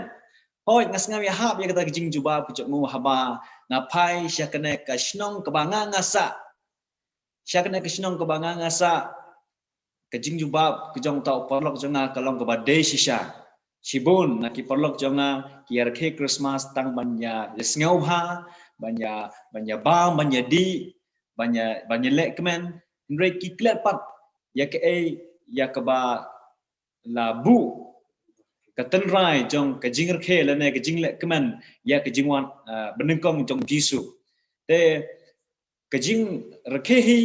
Hooid, nga sngew ïahap ïa kata ka jingjubab ka jong u haba nga phai sha kane ka shnong kaba nga nga sah. Sha kane ka shnong kaba nga nga sah, ka jingjubab ka jong uta u paralok jong nga ka long kaba dei shisha. Shibun na ki paralok jong nga ki ïa rakhe Christmas tang ban ïa, ïa sngewbha, ban ïa, ban ïa bam, ban ïa dih, ban ïa, ban ïa leh kmen. Hynrei ki klet pat ïa kaei, ïa kaba la buh ka tynrai jong ka jingrakhe lane ka jingleh kmen ïa ka jingwan, ah, banyngkong jong Jisu. Te ka jingrakhe hi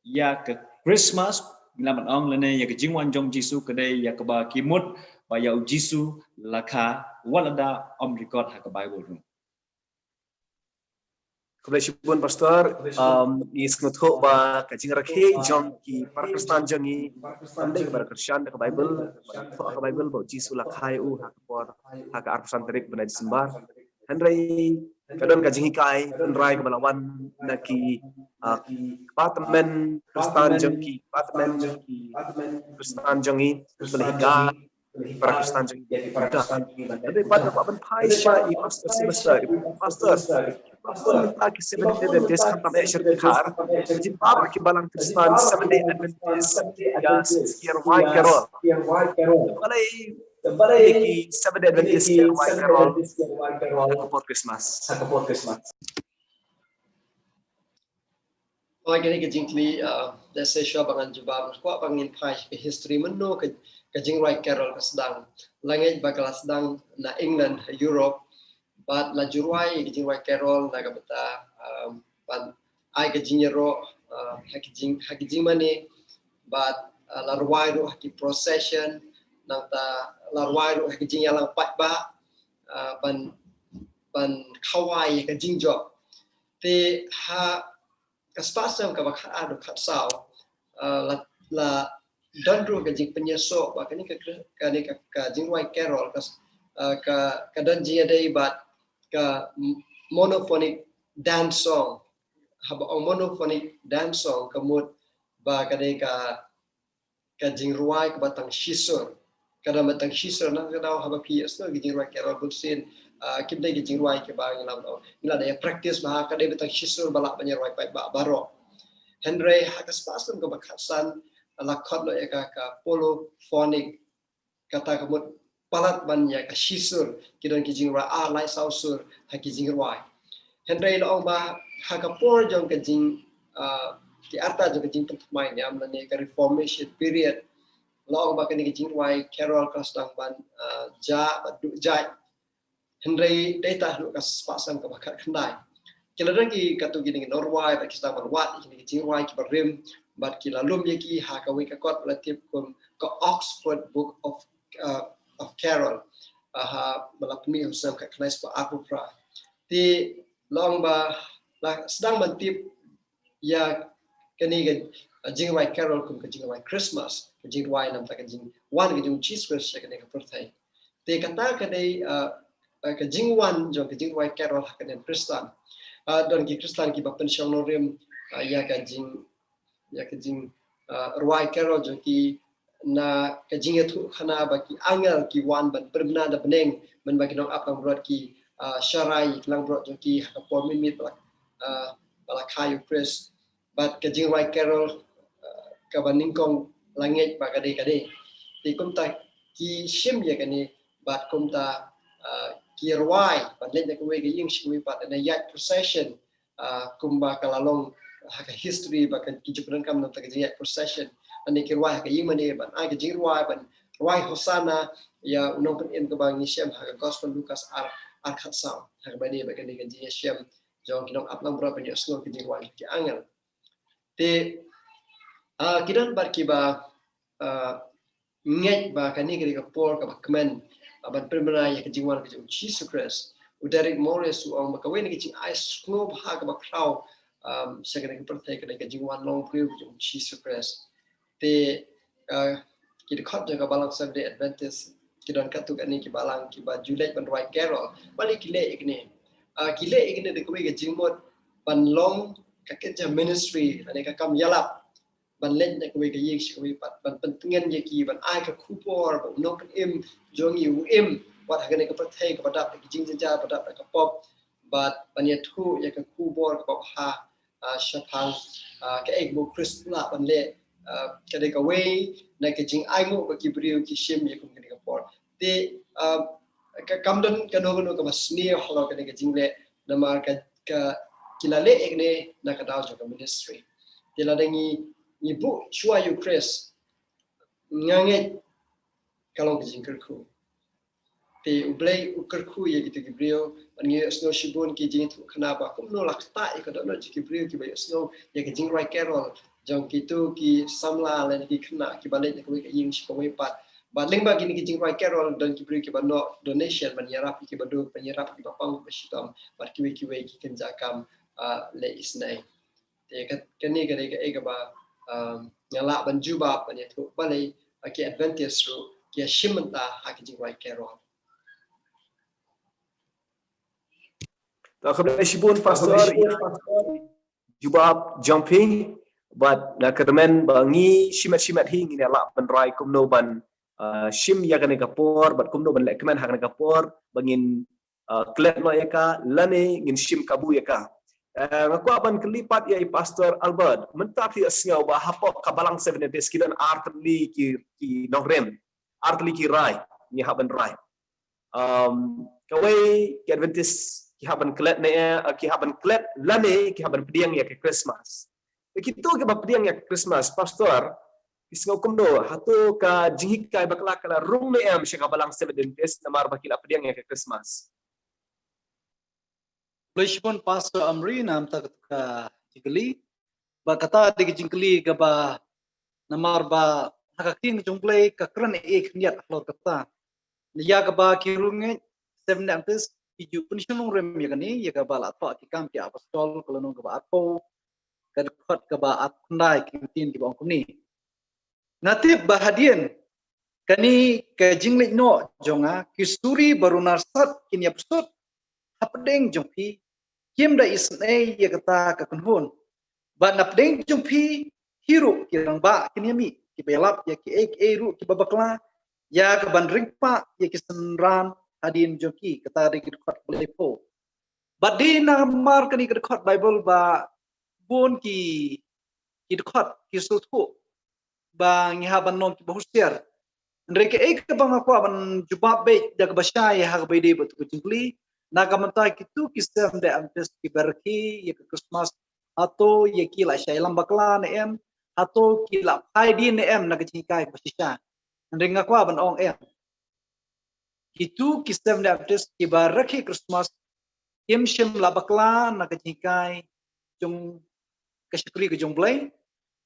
ïa ka Christmas, ngi lah ban ong, lane ïa ka jingwan jong Jisu ka dei ïa kaba ki mut ba ïa u Jisu la kha, wat lada ym record ha ka Baibl ruh. Khublei shibun Pastor, um, ngi sngewthuh ba ka jingrakhe jong ki para Khristan jong ngi kam dei kaba kyrshan da ka Baibl, ba dang thoh ha ka Baibl ba u Jisu la kha ïa u ha ka por, ha ka arphew san tarik bnai December. Hynrei ka don ka jinghikai tynrai kaba la wan na ki, ah, kpa tymmen Khristan jong ki, kpa tymmen jong ki Khristan jong ngi, ba la hikai para Khristan jong ngi. Hynrei pat nga kwah ban phai sha i Pastor Sylvester. Pastor, Pastor, mynta ki Seventh Day Adventist khamtam eh sha Dkhar, jin baroh ki balang Khristan Seventh Day Adventist ki ïa rwai carol. Balei, balei ki Seventh Day Adventist ki ïa rwai carol ha ka por Christmas? Hooid, kane ka jingkylli, ah, da shisha ba ngan jubab, nga kwah ba ngin phai ka history mynno ka, ka jingrwai carol ka sdang. Lane ba ka la sdang na England, Europe, bad la ju rwai ka jingrwai carol na ka bynta, um, ban ai ka jingïaroh, ah, ha ki jing, ha ki jingmane, bad, ah, la rwai ruh ha ki procession, nangta la rwai ruh ha ki jingïalang paidbah, ah, ban, ban khawai ka jingjop. Te ha ka spah snem kaba khatar haduh khatsaw, ah, la, la don ruh ka jingpynïasoh ba kane ka, kane ka, ka jingrwai carol ka, ah, ka, ka don jingïadei bad ka monophonic dance song. Haba ong monophonic dance song ka mut ba ka dei ka, ka jingrwai kaba tang shisur. Ka dei ba tang shisur, na ka daw haba phi ïohsngew ka jingrwai carol bun sien, ah, kim dei ka jingrwai kaba ngi la, ngi la dei practice bha, ka dei ba tang shisur ba lah ban ïarwai paidbah baroh. Hynrei ha ka spah snem kaba khatsan la khot noh ïa ka, ka polyphonic, kata ka mut palat ban ïa ka shisur, ki don ki jingrwai ar lai saw sur ha ki jingrwai. Hynrei la ong ba ha ka por jong ka jing, ah, ki arta jong ka jingpynthymmai niam lane ka Reformation period, la ong ba kane ka jingrwai carol ka la sdang ban, ah, jah, ban duh jait. Hynrei dei ta haduh ka spah san kaba khatkhyndai. Ki la don ki katto ki nongrwai bad ki sdang ban wad ïa ki jingrwai kiba rim bad ki la lum ïa ki ha kawei ka kot ba la tip kum ka Oxford Book of, uh, of Carol. Ah, ha ba la pynmih ha u snem khatkhyndai spah arphew phra. Te long ba la sdang ban tip ïa kane ka, uh, jingrwai carol kum ka jingrwai Christmas, ka jingrwai namar ka jingwan ka jong u Jisu Khrist sha kane ka pyrthei. Te kata ka dei, uh, uh, ka jingwan jong ka jingrwai carol ha ka niam Khristan. Uh, don ki Khristan kiba pynshong nongrim, uh, ïa ka jing, ïa ka jing, uh, rwai carol jong ki na ka jingïathuhkhana ba ki angel ki wan ban pynbna da bneng mynba ki nongap langbrot ki, uh, sharai ïa ki langbrot jong ki ha ka por mynmiet ba la, uh, ba la kha ïa u Khrist. Bad ka jingrwai carol, uh, kaba nyngkong la ngeit ba ka dei ka dei. Te kumta ki shim ïa kane bad kumta, uh, ki rwai ban leit na kawei ka ïing sha kawei pat, na ïaid procession, uh, kumba ka la long ha ka history ba ka, ki ju pyndonkam na ka jingïaid procession. Lane ki rwai ha ka ïing mane ban ai ka jingrwai ban rwai Hosanna ïa u Nongpynim kaba ngi shem ha ka Gospel Lukas ar, ar khatsaw. Ha kaba dei ba kane ka jingïashem jong ki nongap langbrot ban ïohsngew ka jingrwai ki angel. Te, uh, ki don bad kiba, uh, ngeit ba kane ka dei ka por kaba kmen, uh, ban pynbna ïa ka jingwan ka jong u Jisu Khrist. U Derek Morris u ong ba kawei na ka jingai sngewbha kaba khraw, um, sha kane ka pyrthei ka dei ka jingwan longbriew ka jong u Jisu Khrist. Te, uh, ki dkhot jong ka balang Seventh Day Adventist ki don katto katne ki balang kiba ju leit ban rwai carol. Balei ki leh ïa kane? Uh, ki leh ïa kane da kawei ka jingmut ban long ka kynja ministry, lane ka kam ïalap ban leit na kawei ka ïing sha kawei pat, ban pyntngen ïa ki, ban ai ka khubor ba u Nongpynim jong ngi u im wat ha kane ka pyrthei kaba dap da ki jingjynjar, ba dap da ka pop, bad ban ïathuh ïa ka khubor kaba bha, uh, shaphang, uh, kaei kaba u Khrist u lah ban leh, uh, ka dei kawei na ka jingainguh ba ki briew ki shim ïa kum kane ka por. Te, uh, ka, kam don kano kano kaba sniew halor kane ka jingleh namar ka, ka ki la leh ïa kane na ka daw jong ka ministry. Te lada ngi, ngi buh shuwa ïa u Khrist, nga ngeit ka long ka jingkyrkhu. Te U Blei u kyrkhu ïa kito ki briew, bad ngi ïohsngew shibun ki jingïathuhkhana ba kumno la ktah ïa ka dohnud jong ki briew kiba ïohsngew ïa ka jingrwai carol jong kito ki samla lane ki khynnah kiba leit na kawei ka ïing sha kawei pat. Bad lyngba kine ki jingrwai carol don ki briew kiba noh donation ban ïarap ïa kiba duk, ban ïarap ïa kiba pang kiba shitom, bad kiwei kiwei ki kynja kam, ah, leh isynei. Te ka, kane ka dei kaei kaba, um, nga lah ban jubab ban ïathuh balei, uh, ki Adventist ruh ki ïashim bynta ha ki jingrwai carol. To khublei shibun Pastor, ïa jubab jong phi, bad nga kyrmen ba ngi shimet shimet hi ngin ïa lah ban rai kumno ban, uh, shim ïa kane ka por, bad kumno ban leh kmen ha kane ka por ba ngin, uh, klet noh ïa ka lane ngin shim kabu ïa ka. Uh, nga kwah ban kylli pat ïa i Pastor Albert, mynta phi ïohsngew ba hapoh ka balang Seventh Day Adventist ki don ar tylli ki, ki nongrim, ar tylli ki rai ngi hap ban rai. Um, kawei ki Adventist ki hap ban klet ne, uh, ki hap ban klet lane ki hap ban pdiang ïa ka Christmas. Kito kiba pdiang ïa ka Christmas, Pastor, phi sngew kumno, hato ka jinghikai bakla ka la rung ne em sha ka balang Seventh Day Adventist namar ba ki la pdiang ïa ka Christmas? Khublei shibun Pastor Amri namar kata ka jingkylli. Ba kata dei ka jingkylli kaba namar ba ha ka ktien jong U Blei ka kren ei ei khyndiat halor kata. Ïa kaba ki rung ngeit Seventh Day Adventist ki ju pynshong nongrim ïa kane, ïa kaba la thoh ki Kam ki Apostol ka lynnong kaba arphew, ka dkhot kaba arphew khyndai, ki ktien kiba ong kumne. Nga tip ba hadien kane ka jingleit noh jong nga, ki suri ba runar sat kin ïa psut hapdeng jong phi, kim da isynei ïa kata ka kynhun. Bad napdeng jong phi hi ruh ki rangbah kin ïa mih, kiba ïalap ïa kiei kiei ruh kiba bakla, ïa ka ban ring pah ïa ki synran hadien jong ki, kata dei ki dkhot ba laiphew. Bad dei namar kane ka dkhot Baibl ba bun ki, ki dkhot ki sngewthuh ba ngi hap ban long kiba husiar. Hynrei kaei kaba nga kwah ban jubab beit da kaba shai ha kaba ïadei bad tu ka jingkylli, na ka bynta kito ki Seventh Day Adventist kiba rkhie ïa ka Christmas, hato ïa ki la shah ïalam bakla ne em, hato ki la phai dien ne em na ka jinghikai kaba shisha. Hynrei nga kwah ban ong em, Kitu ki Seventh Day Adventist kiba rakhe Christmas kim shym la bakla na ka jinghikai jong ka shakri ka jong Blei.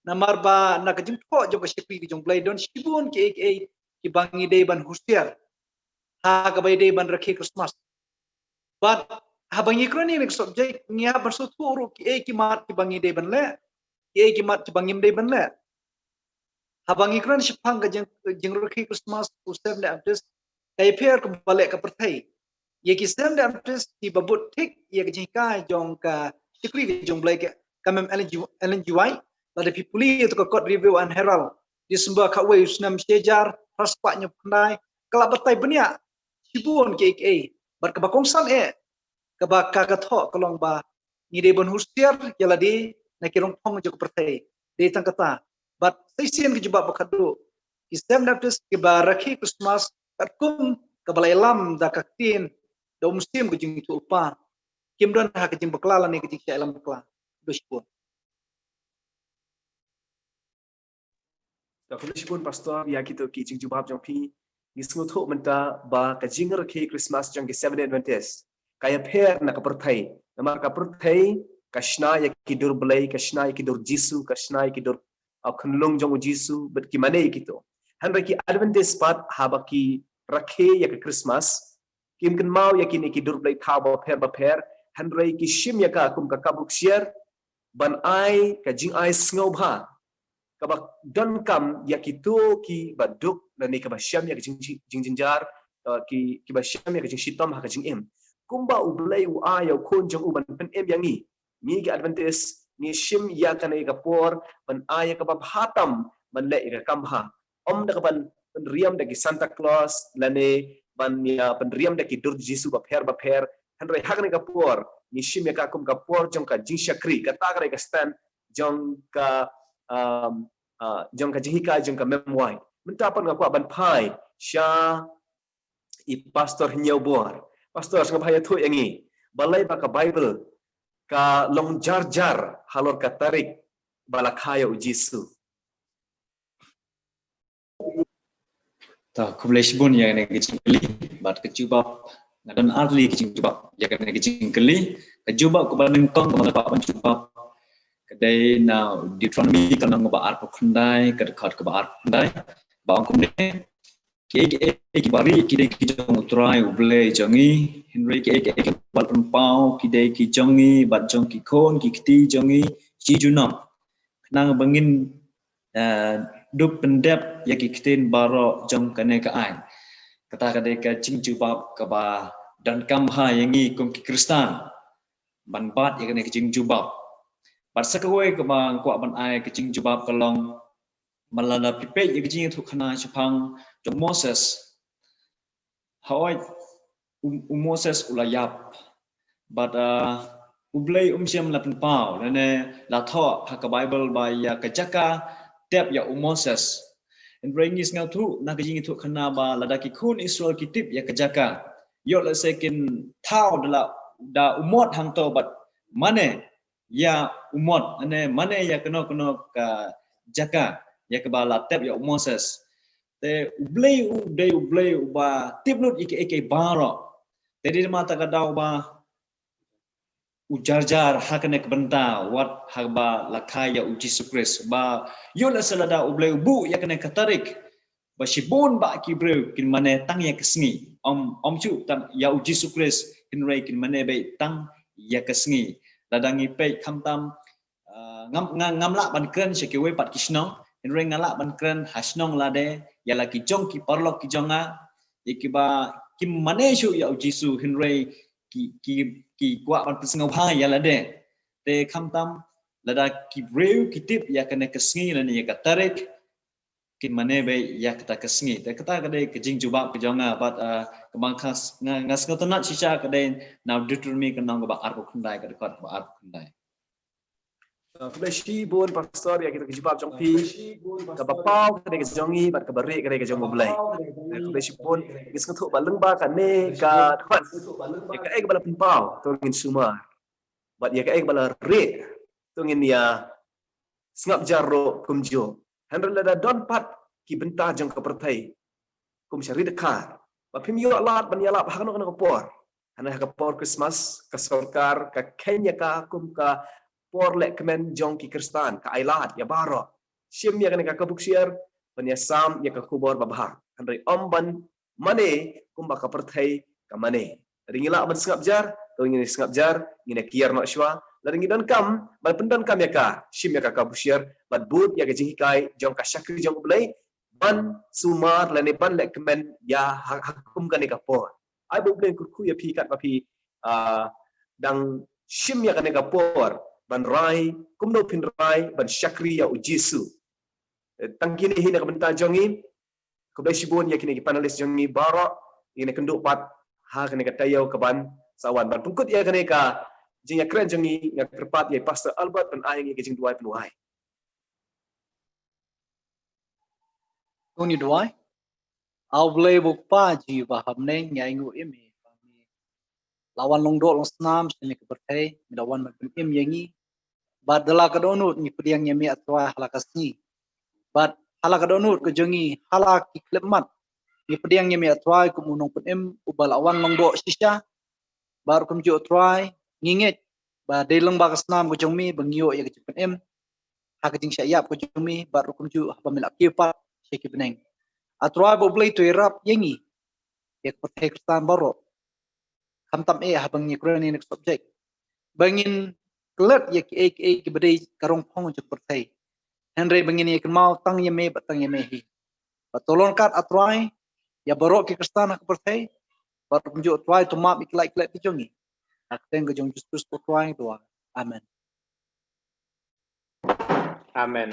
Namar ba na ka jingthoh jong ka shakri ka jong Blei don shibun kiei kiei kiba ngi dei ban husiar ha kaba ïadei ban rakhe Christmas. Bad haba ngi kren ïa kane ka subject ngi hap ban sngewthuh ruh kiei ki mat kiba ngi dei ban leh, kiei ki mat kiba ngim dei ban leh. Haba ngi kren shaphang ka jing, jingrakhe Christmas u Seventh Day Adventist, ka ïapher kaba leh ka pyrthei. Ïa ki Seventh Day Adventist kiba bud thik ïa ka jinghikai jong ka shakri ka jong Blei ka, ka mem Ellen G, Ellen G White, lada phi pule ïa ka Court Review and Herald, December khatwei u snem shi hajar phra spah hynñiewphew khyndai, ka la batai bniah shibun kiei kiei. Bad kaba kongsan eh, kaba ka, ka thoh ka long ba ngi dei ban husiar ïa lade na ki rongphong jong ka pyrthei. Dei tang kata. Bad sa shisien ka jubab ba khadduh, ki Seventh Day Adventist kiba rakhe Christmas katkum kaba la ïalam da ka ktien, da u mynsiem ka jingïathuhlypa, kim don ha ka jingbakla lane ka jingshah ïalam bakla. Khublei shibun. Khublei shibun Pastor ïa kito ki jingjubab jong phi. Ngi sngewthuh mynta ba ka jingrakhe Christmas jong ki Seventh Day Adventist ka ïapher na ka pyrthei. Namar ka pyrthei ka shna ïa ki dur Blei, ka shna ïa ki dur Jisu, ka shna ïa ki dur, uh, khunlung jong u Jisu, bad ki mane ïa kito. Hynrei ki Adventist pat haba ki rakhe ïa ka Christmas, kim kynmaw ïa kine ki dur Blei thaw bapher bapher, hynrei ki shim ïa ka kum ka kap rukshiar, ban ai ka jingai sngewbha kaba donkam ïa kito kiba duk lane kaba shem ïa ka jing, jingjynjar, uh, ki, kiba shem ïa ka jingshitom ha ka jingim. Kumba u Blei u ai ïa u Khun jong u ban pynim ïa ngi. Ngi ki Adventist ngi shim ïa kane ka por ban ai ïa kaba bha tam ban leh ïa ka kam bha. Ym da kaban pynriam da ki Santa Claus lane ban ïa pynriam da ki dur Jisu bapher bapher. Hynrei ha kane ka por ngi shim ïa ka kum ka por jong ka jingshakri, kata ka dei ka stand jong ka, um, uh, jong ka jinghikai jong ka Mem White. Mynta pat nga kwah ban phai sha i Pastor Hynñiewbor. Pastor, sngewbha ïathuh ïa ngi balei ba ka Bible ka long jar jar halor ka tarik ba la kha ïa u Jisu. Ta, khublei shibun ïa kane ka jingkylli bad ka jubab. Nga don ar tylli ka jingjubab ïa kane ka jingkylli. Ka jubab kaba nyngkong kaba nga kwah ban jubab ka dei na Deuteronomy ka lynnong ba arphew khyndai, ka dkhot kaba arphew khyndai, ba ong kumne: Kiei kiei kiba rieh ki dei ki jong U Trai U Blei jong ngi, hynrei kiei kiei kiba la pynpaw ki dei ki jong ngi bad jong ki khun ki kti jong ngi shi junom, khnang ba ngin, eh, dup pyndep ïa ki ktien baroh jong kane ka aiñ. Kata ka dei ka jingjubab kaba donkam bha ïa ngi kum ki Khristan ban bat ïa kane ka jingjubab. Bad sa kawei kaba nga kwah ban ai ka jingjubab ka long, man lada phi peit ïa ka jingïathuhkhana shaphang jong u Moses. Hooid, u, u Moses u la ïap. Bad, ah, U Blei um shym la pynpaw lane la thoh ha ka Bible ba ïa ka jaka tep ïa u Moses. Hynrei ngi sngewthuh na ka jingïathuhkhana ba lada ki khun Israel ki tip ïa ka jaka, ïoh lehse kin thaw da la, da u mot hangto bad mane ïa u mot, lane mane ïa kano kano ka jaka ïa kaba la tep ïa u Moses. Te U Blei u dei U Blei uba tip lut ïa kiei kiei baroh. Te dei namar kata ka daw ba u jar jar ha kane ka bynta wat haba la kha ïa u Jisu Khrist, ba ïoh lehse lada U Blei u buh ïa kane ka tarik, ba shibun bah ki briew kin mane tang ïa ka sngi. Ym, ym shu tang ïa u Jisu Khrist, hynrei kin mane beit tang ïa ka sngi. Lada ngi peit khamtam, ah, ngam, nga, ngam lah ban kren sha kiwei pat ki shnong, hynrei nga lah ban kren ha shnong lade ïa la ki jong ki paralok ki jong nga, ïa kiba kim mane shuh ïa u Jisu, hynrei ki, ki, ki kwah ban pynsngewbha ïa lade. Te khamtam lada ki briew ki tip ïa kane ka sngi lane ïa ka tarik, kin mane beit ïa kata ka sngi. Te kata ka dei ka jingjubab ka jong nga bad, ah, kaba nga, nga, nga sngewtynnat shisha ka dei na Deuteronomy ka lynnong kaba arphew khyndai, ka dkhot kaba arphew khyndai. Ah, khublei shibun Pastor ïa kita ki jubab jong phi. Kaba paw ka dei ka jong ngi bad kaba rieh ka dei ka jong U Blei. Ah, khublei shibun. Ngi sngewthuh ba lyngba kane ka dkhot, ïa kaei kaba la pynpaw to ngin sumar, bad ïa kaei kaba la rieh to ngin ïa sngap jar ruh kumjuh. Hynrei lada don pat ki bynta jong ka pyrthei kum sha ri dkhar, ba phim ïoh lad ban ïalap ha kano kano ka por. Hynrei ha ka por Christmas ka sorkar ka kheiñ ïa ka kum ka por leh kmen jong ki Khristan, ka ai lad ïa baroh. Shim ïa kane ka kabu ksiar ban ïasam ïa ka khubor babha. Hynrei ym ban mane kumba ka pyrthei ka mane. Lada ngi lah ban sngap jar, to ngin sngap jar, ngin ïa kiar noh shuwa. Lada ngi donkam ban pyndonkam ïa ka, shim ïa ka kabu ksiar bad bud ïa ka jinghikai jong ka shakri jong U Blei ban sumar lane ban leh kmen ïa ha, ha kum kane ka por. Ai ba U Blei un kyrkhu ïa phi katba phi, ah, dang shim ïa kane ka por ban rai kumno phin rai ban shakri ïa U Jisu. Eh, tang kine hi na ka bynta jong ngi. Khublei shibun ïa kine ki panelist jong ngi baroh, ïa kine kynduh pat ha kane ka taïew kaban sa wan. Ban pynkut ïa kane ka jingïakren jong ngi, nga kyrpad ïa i Pastor Albert ban ai ïa ngi ka jingduwai pynwai. To ngin duwai. A U Blei ba u Kpa jong ngi ba ha bneng, ngi ainguh ïa me ba me la wan long doh long snam sha kane ka pyrthei, me la wan ban pynim ïa ngi. Bad da la ka dohnud ngi pdiang ïa me, A Trai, ha la ka sngi. Bad ha la ka dohnud ka jong ngi, ha la ki khyllipmat ngi pdiang ïa me, A Trai, kum u nongpynim uba la wan long doh shisha. Bad ruh kumjuh, A Trai, ngi ngeit ba dei lyngba ka snam ka jong me ba ngi ïoh ïa ka jingpynim ha ka jingshah ïap ka jong me, bad ruh kumjuh haba me la kiew pat sha ki bneng. A Trai ba U Blei, to ïarap ïa ngi, ïa ka pyrthei Khristan baroh, khamtam eh haba ngi kren ïa kane ka subject, ba ngin klet ïa kiei kiei kiba dei ka rong phong jong ka pyrthei, hynrei ba ngin ïa kynmaw tang ïa me bad tang ïa me hi. Bad to long kat, A Trai, ïa baroh ki Khristan ha ka pyrthei. Bad ruh kumjuh, A Trai, to map ïa ki lait ki lait ki jong ngi. Ha ka kyrteng ka jong U Jisu Khrist, A Trai, ngi duwai. Amen. Amen.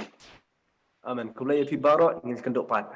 Amen. Khublei ïa phi baroh, ngin ïakynduh pat.